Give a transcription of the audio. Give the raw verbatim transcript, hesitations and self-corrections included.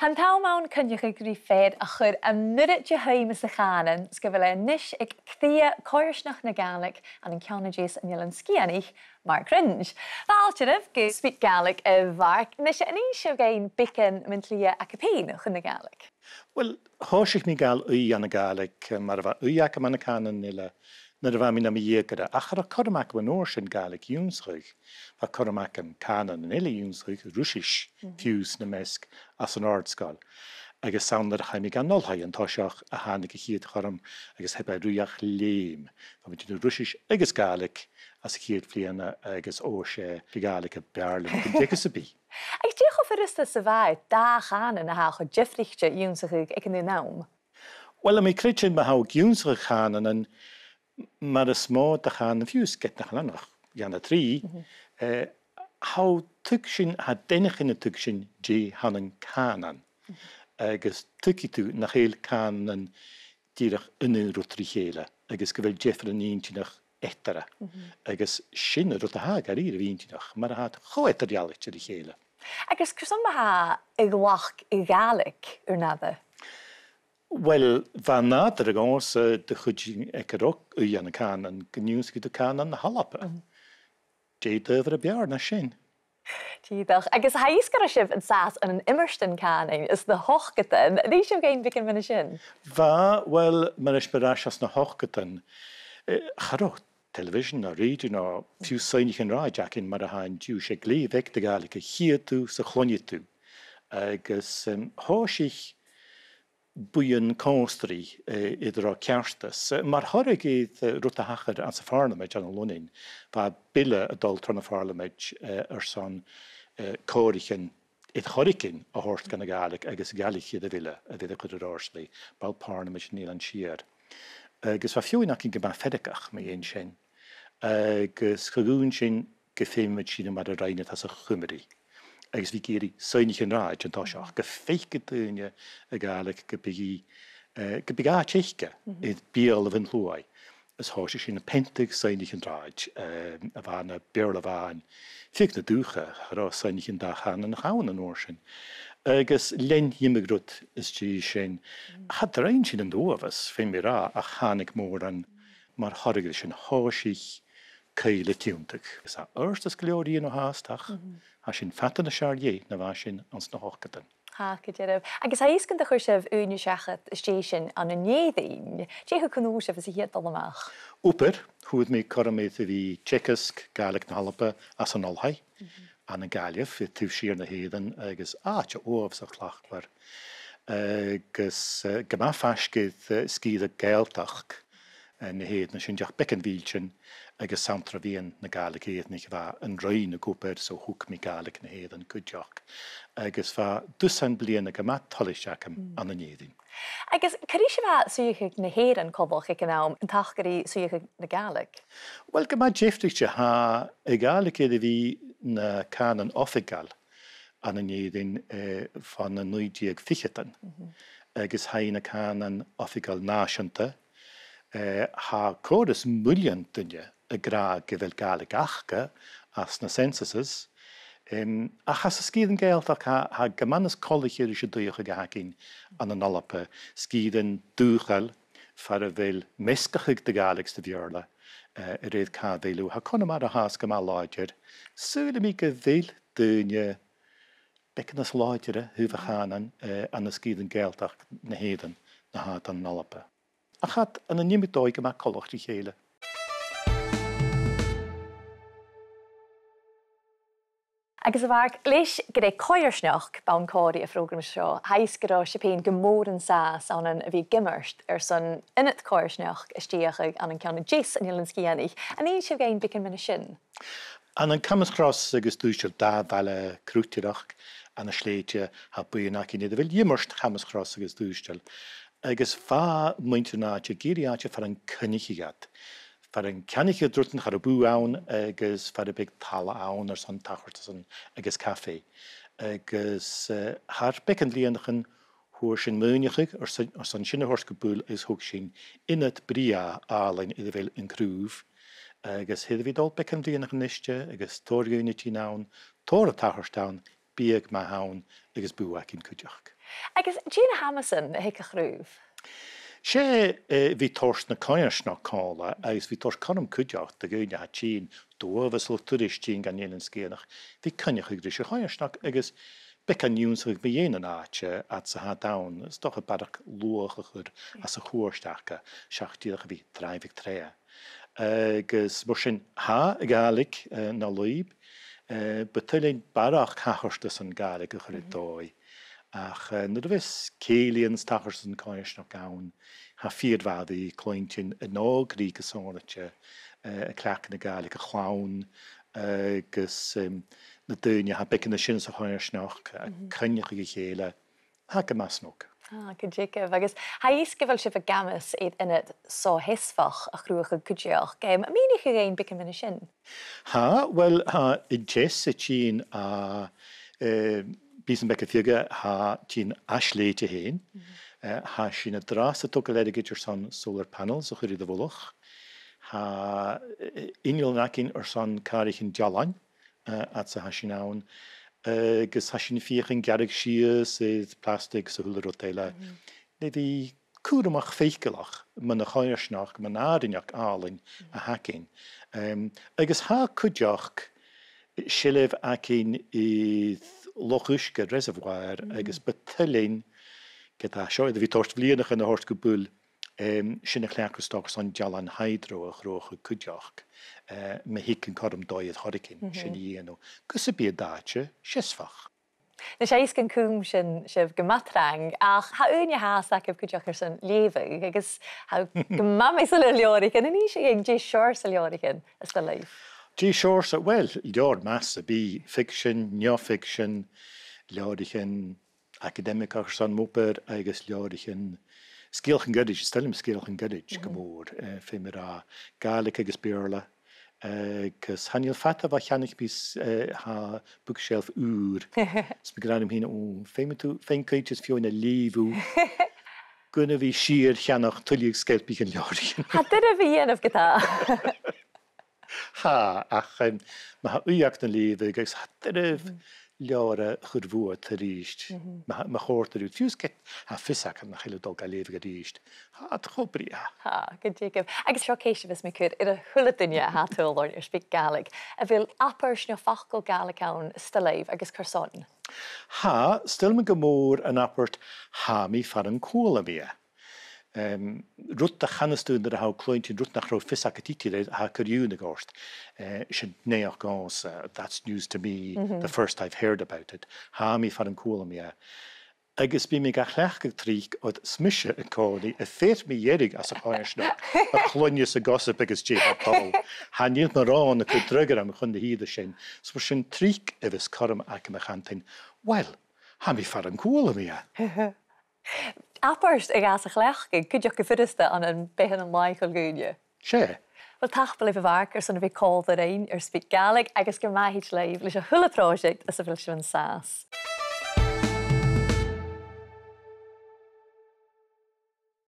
Tha an t-àm ann coinneachadh ri fear a chuir an uiread de shuim sa chànan 's gu bheil e a-nis aig cridhe coimhearsnachd na Gàidhlig ann an ceann a deas an Eilein Sgitheanaich, Mark Wringe. Fàilte oirbh gu SpeakGaelic, a Mhark. A-nis, an inns sibh dhuinn beagan mun t-slighe agaibh fhèin chun na Gàidhlig? Uill, thòisich mi a' gabhail ùidh ann an Gàidhlig, eh, mar a bha ùidh agam ann an cànanan eile nuair a bha mi nam dheugaire, ach cha robh cothrom agam an uair sin Gàidhlig ionnsachadh. Bha cothrom agam cànanan eile ionnsachadh, Ruisis fiù 's nam measg, anns an àrd-sgoil. Agus 's ann nuair a chaidh mi dhan oilthigh an toiseach a thàinig a' chiad chothrom agus theab e rìoghachd leam. Bha mi a' dèanamh Ruisis agus Gàidhlig anns a' chiad bhliadhna agus o 's e Gàidhlig a b' fheàrr leam gun teagamh sam bith. Agus dè cho furasta 's a bha e dà chànan a tha cho diofraichte ionnsachadh aig an aon àm? Uill, tha mi a' creidsinn ma tha thu ag ionnsachadh chànanan, mar as motha de chànanan, fiù 's ged nach eil ann ach dhà no trì, eh, tha thu a' tuigsinn, tha duine a' tuigsinn dè th' ann an cànan. Agus tuigidh tu nach eil cànanan dìreach aon rud ri chèile, agus gu bheil diofar inntinneach eatarra. Agus sin an rud a tha gu h-àraidh inntinneach, mar a tha iad cho eadar-dhealaichte ri chèile. Agus carson a tha thu a' gabhail Gàidhlig, ur n-aire? Uill, bha nàdar agamsa de chuid aig an robh ùidh ann an cànan, gun ionnsaich thu cànan na h-Alba. Dè an t-adhbhar a b' fheàrr na sin? Dìreach. Agus tha fhios gun robh sibh an sàs ann an iomairtean cànain anns na h-ochdadan. An inns sibh dhuinn beagan mu dheidhinn sin? Bha, uill, mar a tha mi air ais anns na h-ochdadan, eh, cha robh television no rèidio no fiù 's soidhnichean rathaid againn mar a tha an-diugh. 'S e glè bheag de Ghàidhlig a chitheadh tu 's a chluinneadh tu. Agus, em, thòisich buidheann còmhstri, eh, eadar ceartas. Eh, mar thoradh air, eh, rud a thachair anns a' Phàrlamaid ann an Lunnainn, bha bille a' dol tron a' Phàrlamaid, eh, airson, eh, còraichean air choreigin a thoirt dhan a' Ghàidhlig agus Gàidhlig air a bhille a bhith air a chur air adhart le ball Pàrlamaid an Eilein Siar. Agus bha feadhainn againn gu math feargach mu dheidhinn sin. Agus cha dhùin sin gum feumadh sinn a bhith mar a rinn iad anns a' Chuimrigh. Agus bha iad ag iarraidh soidhnichean rathaid an toiseach, gum faiceadh daoine a' Ghàidhlig gum biodh i, eh, gum biodh àite aice air beulaibh an t-sluaigh. Is thòisich sinn a' peantadh soidhnichean rathaid, eh, a bha na Beurla a-mhàin. Feadh na dùthcha, cha robh soidhnichean dà chànanach ann an uair sin. Agus lean iomadh rud às dèidh sin. Cha do rinn sinn an t-uabhas, feumaidh mi ràdh, ach thàinig mòran mar thoradh air sin. Thòisich cuibhle tionndadh. Is tha adhartas gu leòr a dhìon fhathast, ach tha sinn fada nas fheàrr dheth na bha sinn anns na h-ochdadan. Tha, gu dearbh. Agus tha fhios gun do chuir sibh ùine seachad às dèidh sin ann an Èirinn. Dè a thug a-nuas sibh às a' chiad dol a-mach? Obair. Fhuair mi cothrom air a bhith a' teagasg Gàidhlig na h-Alba anns an oilthigh, ann an Gaillimh, air taobh siar na h-Èireann, agus àite uabhasach tlachdmhor. Agus, eh, gu math faisg air, eh, sgìre Gàidhealtachd, eh, na h-Èireann, sin dìreach beagan mhìltean agus 's ann tro mheadhan na Gàidhlig Èireannaich a bha an roinn ag obair, so thug mi Gàidhlig na h-Èireann cuideachd. Agus bha dusan bliadhna gu math toilichte agam ann an Èirinn. Agus cò ris a bha suidheachadh na h-Èireann coltach aig an àm an taca ri suidheachadh na Gàidhlig? Uill, gu math diofraichte, tha a' Ghàidhlig air a bhith na cànan oifigeil ann an Èirinn, eh, bhon naoi deug ficheadan. Agus tha i na cànan oifigeil nàiseanta. Eh, tha còrr is millean duine ag ràdh gu bheil Gàidhlig aca anns na censuses. Em, ach anns na sgìrean Gàidhealtachd, tha, tha gu math nas coltaiche ris an t-suidheachadh a th' againn ann an Alba, sgìrean dùthchail, far a bheil measgachadh de Ghàidhlig 's de Bheurla, eh, a rèir càit a bheil thu. Tha Conamara fhathast gu math làidir. Saoilidh mi gu bheil daoine beagan nas làidire a thaobh a' chànain, eh, ann an sgìrean Gàidhealtachd na h-Èireann na tha iad ann an Alba. Ach tha iad ann an iomadh dòigh gu math coltach ri chèile. Agus a Mhark, leis gur e coimhearsnachd bonn còmhraidh a' phrògram seo, tha fhios gun robh sibh fhèin gu mòr an sàs ann a bhith ag iomairt airson ionad coimhearsnachd a stèidheachadh ann an ceann a deas an Eilein Sgitheanaich. An inns sibh dhuinn beagan mu dheidhinn sin? Ann an Camas Crois agus Dùisteal, dà bhaile croitearachd ann an Slèite, tha buidheann againn air a bheil Iomairt Chamas Crois agus Dùisteal. Agus bha muinntir an àite ag iarraidh àite far an coinnicheadh iad. Far an ceannaicheadh iad rudan, cha robh bùth ann, agus far am biodh talla ann airson tachartasan agus caife. Agus, eh, thar beagan bhliadhnaichean, fhuair sinn maoineachadh airson, airson sin a thoirt gu buil, is thog sinn ionad brèagha àlainn air a bheil an Crùb. Agus tha e air a bhith a' dol beagan bhliadhnaichean a-niste, agus tòrr dhaoine a' tighinn ann, tòrr a' tachairt ann, biadh math ann agus bùth againn cuideachd. Agus dè na h-amasan a th' aig a' chraobh? 'S e, eh, bhith toirt na coimhearsnachd còmhla agus bhith toirt cothrom cuideachd do dhaoine a tha tighinn, d' uabhasach turais tighinn dhan Eilean Sgitheanach, bhith coinneachadh ris a' choimhearsnachd agus beagan ionnsachadh mu dheidhinn an àite, eh, fhad 's a tha iad ann. Is dòcha barrachd luach a chur às a' chuairt aca, seach dìreach a bhith a' dràibheadh troimhe. Agus mar sin, tha a' Ghàidhlig, eh, na lùib, eh, bu toil leinn barrachd tachartasan Gàidhlig a chur air dòigh. Ach, eh, nuair a bhios cèilidhean is tachartasan coimhearsnachd ann, tha e fìor mhath a bhith a' cluinntinn an òigridh gu sònraichte, eh, a' cleachdadh na Gàidhlig, a' chlann, eh, agus, em, na daoine a tha beagan nas sine sa choimhearsnachd, a' coinneachadh a chèile, tha e gu math snog. Ah, gu dearbh. Agus tha fhios gu bheil sibh ag amas air ionad so sheasmhach a chruthachadh cuideachd. Em, am mìnich thu dhuinn beagan mu dheidhinn sin? Tha, uill, tha an teas a' tighinn à, eh, bìos am beagan fiodha, tha e a' tighinn à Shlèite fhèin. Eh, tha sinn an-dràsta a' togail airgid airson solar panels a chur air a' mhullach. Tha, eh, innealan againn airson càraichean dealain, eh, fhad 's a tha sinn ann. Eh, agus tha sinn a' feuchainn gearradh sìos air plastaig 's a h-uile rud eile. Le bhith cùramach faiceallach mun a' choimhearsnachd, mun àrainneachd àlainn a th' againn. Em, agus tha cuideachd seilbh againn air loch-uisge, reservoir, agus bu toil leinn, ged a tha seo air a bhith toirt bhliadhnaichean a thoirt gu buil, em, sin a chleachdadh 's dòcha airson dealan hydro a chruthachadh cuideachd, eh, ma thig an cothrom dòigh air choreigin sin a dhèanamh. Gus am bi an t-àite seasmhach. Nise, tha fhios gun cùm sinn sibh gu math trang, ach tha ùine fhathast agaibh cuideachd airson leughadh, agus tha gu math measail air leabhraichean. Innis dhuinn dè seòrsa leabhraichean as toil leibh. Dè seòrsa, uill, leabhar math sam bith, fiction, neo-fiction, leabhraichean acadaimigeach airson m' obair agus leabhraichean sgeulachdan goirid, is toil leam sgeulachdan goirid gu mòr, eh, feumaidh mi ràdh, Gàidhlig agus Beurla, eh, agus chan eil fada bho cheannaich mi s-, eh, tha bookshelf ùr. Is mi ag ràdh rium fhìn, o, feumaidh tu, feumaidh cuideigin is fiù 's a leughadh. Gun a bhith sìor cheannach tuilleadh sgeilpichean leabhraichean. Tha e doirbh a dhèanamh ge-tà. Tha, ach, em, ma tha ùidh agad ann an leughadh agus tha e doirbh leabhar a chur bhuat a-rithist. Ma, ma chòrd e riut, fiù 's ged tha fios agad nach eil thu a' dol ga leughadh a-rithist. Tha iad cho brèagha. Tha, gu dearbh. Agus seo ceist a bhios mi a' cur air a h-uile duine a tha a' tighinn oirnn air SpeakGaelic. A bheil abairt no facal Gàidhlig ann as toil leibh agus carson? Tha, 's toil leam gu mòr an abairt, tha mi far an cuala mi e. Em, rud a chanas tu nuair a tha thu a' cluinntinn rud nach robh fios agad idir air, a tha cur iongnadh ort, eh, sin naidheachd dhòmhsa, that's news to me, the first I've heard about it. Tha mi far an cuala mi e. Agus bidh mi ga chleachdadh tric oir 's mise an-còmhnaidh a' feir mu dheireadh às a' choimhearsnachd a chluinneas an gossip agus dè tha dol. Chan eil mòran a' cur dragh orm chun na h-ìre sin, 's mar sin tric a bhios cothrom agam a chantainn, uill, tha mi far an cuala mi e. Abairt a ghabhas a chleachdadh, cuideachd gu furasta ann am beatha an làitheil dhaoine. 'S e. Uill, tapadh leibh a Mhark airson a bhith còmhla rinn air SpeakGaelic agus gu math thèid leibh leis a h-uile pròiseact às a bheil sibh an sàs.